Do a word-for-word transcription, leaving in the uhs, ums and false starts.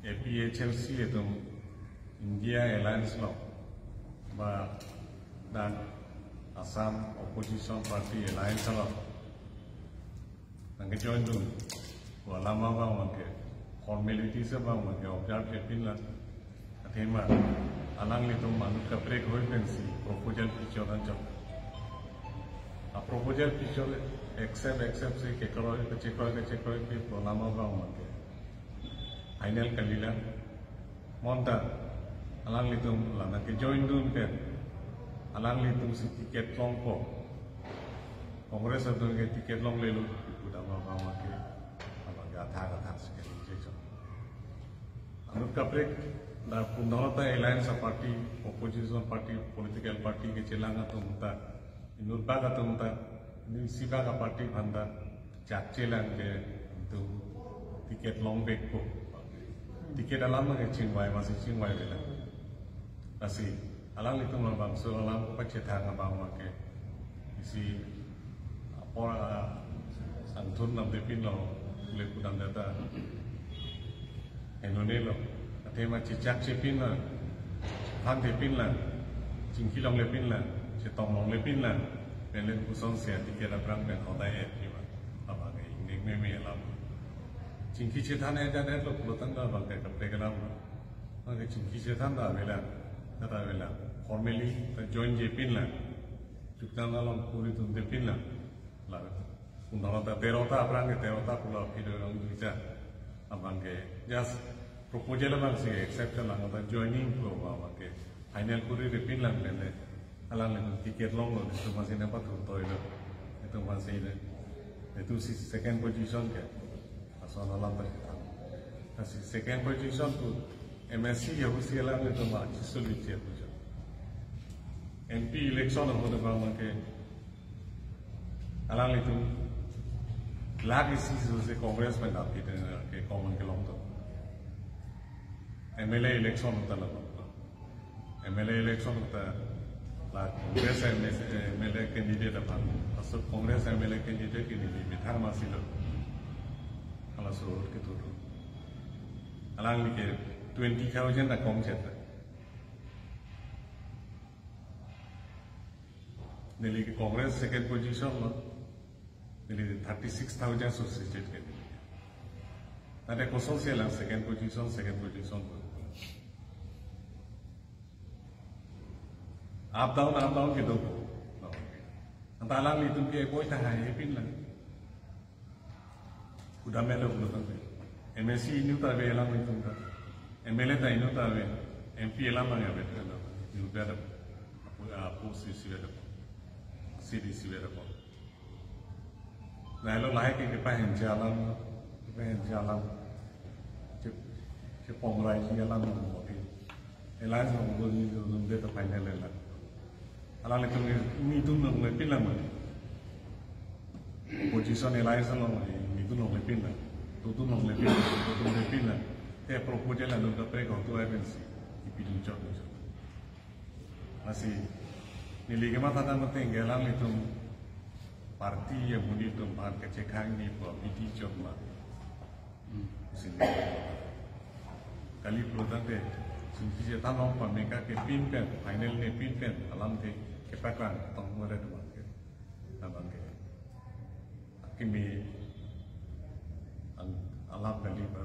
APHLC atum India Alliance along ba dan Assam Opposition Party Alliance along nangkejoindun pu alam abang abangke formalities abang abangke observe chepinlang. Athema alanglitum anut kaprek hoi pensi proposal pichot anchot. A proposal pichot accept accept si kekroi kechekroi kechekroi ke pu alam abang abangke final kalilang. Bonta alanglitum la nangkejoindun pen alanglitum si ticket longpo. Congress atum ke ticket longlelo pu alam abang abangke abangke athak athak si kali chechok. Anut kaprek la pundorota alliance party, opposition party, political party kechelang atum ta, inut bak atum ta, inut isi bak aparty aphan ta chakchelang ke itum ticket longbekpo. Ticket alam ke chingvai masi chingvaivelang. Lasi alanglitum labangso alam kopachethang abang abangke isi apor a, sangthun namdepinlo, le kudam data henonelo. Athema chechak chepinlang, phan depinlang, chingki longlepinlang, chetong longlepinlang, penle pusonsi ticket aphrang pen hodai et kiba abangke ingnek meme alam. Chingki chethan et et lo pulotangte abangke kaprek alam. Abangke chingki chethan ta avelang, ta avelang. Formally ta join chepinlang. Chuktan along puri tun depinlang. La pundorota terota aphrang ke terota pulo video along duita. Abangke just proposal abang si accept lang ta joining pu abangke final kuri depinlang penle. Alanglitum ticket longlo, itum masi nangpathurtoilo. Itum masi ne. Itum si second position ke. Lason alam ta. Lasi second position pu MAC ya husi alanglitum ma chisuli chia puja. MP election ahut abang abangke alanglitum lak isi si Congress pen dapit ke common kelong to. MLA election ta la MLA election ta la Congress MLA candidate aphan. Laso Congress MLA candidate ke neli methang masilo. Halaso ahut kethulo. Alangli ke twenty thousand akong cheta. Neli ke Congress second position lo. Neli thirty six thousand associated ke. Tangte kosonsi lang second position, second position. Up down, up down kedo. Anta alanglitum ke boi ta hai pinlang. Kudam melo kudam. MAC inut ta ave alanglitum ta. MLA ta inut ta ave. MP alam abang ave ta lo. Inut ave ta. Apo, apo CC ave ta. CDC ave ta. Lahelo lahai ke kepahenji alam, kepahenji alam. Che, chepongrai ji alam mo ke. Alliance mo ko ni dum de ta final la. Alanglitum ni dum nanglepinlang mo. Opposition alliance along ni dum nanglepinlang. Dotun nanglepinlang, dotun lepinlang. Te proposal anut kaprek ahut ai pensi ipidun chot chot. Lasi neli kematha tang mate alanglitum party amonit atum aphan kachekhangne pu abidi chot ma. Sini. Kali pulotangte, sini si tang long pameka kepin pen, final nepin pen, alam te kepaklang tong mare teman ke. Abangke. Akimi ang alam kali ba